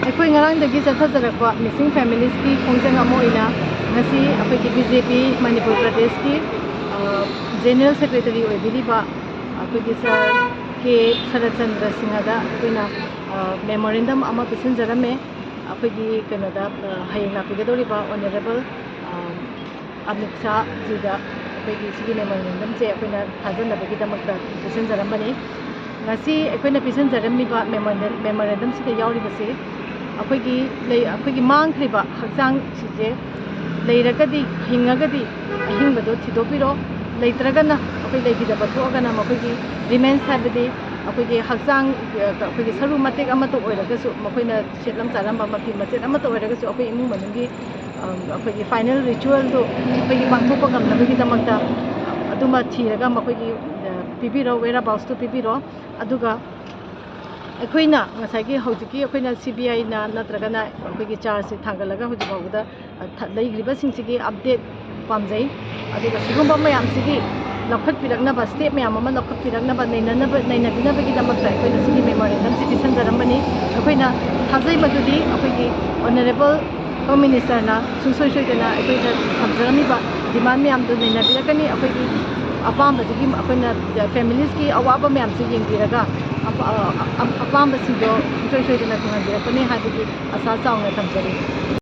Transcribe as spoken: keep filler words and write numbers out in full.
ꯑꯩꯈꯣꯏ ꯉꯔꯥꯡꯗꯒꯤ ꯆꯠꯊꯖꯔꯛꯄ ꯃꯤꯁꯤꯡ ꯐꯦꯃꯤꯂꯤꯁꯀꯤ ꯈꯣꯡꯖꯪ ꯑꯃ ꯑꯣꯏꯅ ꯉꯁꯤ ꯑꯩꯈꯣꯏꯒꯤ ꯕꯤ ꯖꯦ ꯄꯤ ꯃꯅꯤꯄꯨꯔ ꯄ꯭ꯔꯗꯦꯁꯀꯤ ꯖꯦꯅꯔꯦꯜ ꯁꯦꯀ꯭ꯔꯦꯇꯔꯤ ꯑꯣꯏꯕꯤꯔꯤꯕ ꯑꯩꯈꯣꯏꯒꯤ ꯁꯥꯔ ꯀꯦ ꯁꯔꯠꯆꯟꯗ꯭ꯔ ꯁꯤꯡꯍꯗ ꯑꯩꯈꯣꯏꯅ ꯃꯦꯃꯣꯔꯦꯟꯗꯝ ꯑꯃ ꯄꯤꯁꯤꯟꯖꯔꯝꯃꯦ꯫ ꯑꯩꯈꯣꯏꯒꯤ ꯀꯩꯅꯣꯗ ꯍꯌꯦꯡ ꯂꯥꯛꯄꯤꯒꯗꯧꯔꯤꯕ ꯑꯣꯅꯔꯦꯕꯜ ꯑꯃꯤꯠ ꯁꯥꯍꯖꯤꯗ ꯑꯩꯈꯣꯏꯒꯤ ꯁꯤꯒꯤ ꯃꯦꯃꯣꯔꯦꯟꯗꯝꯁꯦ ꯑꯩꯈꯣꯏꯅ ꯊꯥꯖꯅꯕꯒꯤꯗꯃꯛꯇ ꯄꯤꯁꯤꯟꯖꯔꯝꯕꯅꯤ꯫ ꯉꯁꯤ ꯑꯩꯈꯣꯏꯅ ꯄꯤꯁꯤꯟꯖꯔꯝꯃꯤꯕ ꯃꯦꯃꯣꯔꯦꯟꯗꯝꯁꯤꯗ ꯌꯥꯎꯔꯤꯕꯁꯤ ꯑꯩꯈꯣꯏꯒꯤ ꯂꯩ ꯑꯩꯈꯣꯏꯒꯤ ꯃꯥꯡꯈ꯭ꯔꯤꯕ ꯍꯛꯆꯥꯡꯁꯤꯡꯁꯦ ꯂꯩꯔꯒꯗꯤ, ꯍꯤꯡꯉꯒꯗꯤ ꯑꯍꯤꯡꯕꯗꯣ ꯊꯤꯗꯣꯛꯄꯤꯔꯣ, ꯂꯩꯇ꯭ꯔꯒꯅ, ꯑꯩꯈꯣꯏ ꯂꯩꯈꯤꯗꯕ ꯊꯣꯛꯑꯒꯅ ꯃꯈꯣꯏꯒꯤ ꯔꯤꯃꯦꯟꯁ ꯍꯥꯏꯕꯗꯤ ꯑꯩꯈꯣꯏꯒꯤ ꯍꯛꯆꯥꯡ, ꯑꯩꯈꯣꯏꯒꯤ ꯁꯔꯨ ꯃꯇꯦꯛ ꯑꯃꯠꯇ ꯑꯣꯏꯔꯒꯁꯨ, ꯃꯈꯣꯏꯅ ꯁꯦꯠꯂꯝ ꯆꯥꯔꯝꯕ ꯃꯐꯤ ꯃꯆꯦꯠ ꯑꯃꯠꯇ ꯑꯣꯏꯔꯒꯁꯨ ꯑꯩꯈꯣꯏ ꯏꯃꯨꯡ ꯃꯅꯨꯡꯒꯤ ꯑꯩꯈꯣꯏꯒꯤ ꯐꯥꯏꯅꯦꯜ ꯔꯤꯆꯨꯋꯦꯜꯗꯨ ꯑꯩꯈꯣꯏꯒꯤ ꯄꯥꯡꯊꯣꯛꯄ ꯉꯝꯅꯕꯒꯤꯗꯃꯛꯇ ꯑꯗꯨꯃ ꯊꯤꯔꯒ ꯃꯈꯣꯏꯒꯤ ꯄꯤꯕꯤꯔꯣ, ꯋꯦꯌꯔ ꯑꯕꯥꯎꯠꯁꯇꯨ ꯄꯤꯕꯤꯔꯣ꯫ ꯑꯗꯨꯒ ꯑꯩꯈꯣꯏꯅ ꯉꯁꯥꯏꯒꯤ ꯍꯧꯖꯤꯛꯀꯤ ꯑꯩꯈꯣꯏꯅ ꯁꯤ ꯕꯤ ꯑꯥꯏꯅ ꯅꯠꯇ꯭ꯔꯒꯅ ꯑꯩꯈꯣꯏꯒꯤ ꯆꯥꯔꯖꯁꯤ ꯊꯥꯡꯒꯠꯂꯒ ꯍꯧꯖꯤꯛ ꯐꯥꯎꯕꯗ ꯂꯩꯈ꯭ꯔꯤꯕꯁꯤꯡꯁꯤꯒꯤ ꯑꯞꯗꯦꯠ ꯄꯥꯝꯖꯩ꯫ ꯑꯗꯨꯒ ꯁꯤꯒꯨꯝꯕ ꯃꯌꯥꯝꯁꯤꯒꯤ ꯂꯧꯈꯠꯄꯤꯔꯛꯅꯕ, ꯁ꯭ꯇꯦꯞ ꯃꯌꯥꯝ ꯑꯃ ꯂꯧꯈꯠꯄꯤꯔꯛꯅꯕ, ꯅꯩꯅꯅꯕ, ꯅꯩꯅꯕꯤꯅꯕꯒꯤꯗꯃꯛꯇ ꯑꯩꯈꯣꯏꯅ ꯁꯤꯒꯤ ꯃꯦꯃꯣꯔꯦꯟꯗꯝꯁꯤ ꯄꯤꯁꯟꯖꯔꯝꯕꯅꯤ꯫ ꯑꯩꯈꯣꯏꯅ ꯊꯥꯖꯩ ꯃꯗꯨꯗꯤ ꯑꯩꯈꯣꯏꯒꯤ ꯑꯣꯅꯔꯦꯕꯜ ꯍꯣꯝ ꯃꯤꯅꯤꯁꯇꯔꯅ ꯁꯨꯡꯁꯣꯏ ꯁꯣꯏꯗꯅ ꯑꯩꯈꯣꯏꯗ ꯊꯝꯖꯔꯝꯃꯤꯕ ꯗꯤꯃꯥꯟ ꯃꯌꯥꯝꯗꯨ ꯅꯩꯅꯕꯤꯔꯛꯀꯅꯤ꯫ ꯑꯩꯈꯣꯏꯒꯤ ꯑꯄꯥꯝꯕꯗꯨꯒꯤ ꯑꯩꯈꯣꯏꯅ ꯐꯦꯃꯤꯂꯤꯁꯀꯤ ꯑꯋꯥꯕ ꯃꯌꯥꯝꯁꯦ ꯌꯦꯡꯕꯤꯔꯒ ꯑꯄꯥ-, ꯑ-, ꯑ-, ꯑꯄꯥꯝꯕꯁꯤꯡꯗꯣ ꯁꯨꯡꯁꯣꯏ ꯁꯣꯏꯗꯅ ꯊꯨꯡꯍꯟꯕꯤꯔꯛꯀꯅꯤ ꯍꯥꯏꯕꯒꯤ ꯑꯁꯥ ꯆꯥꯎꯅ ꯊꯝꯖꯔꯤ꯫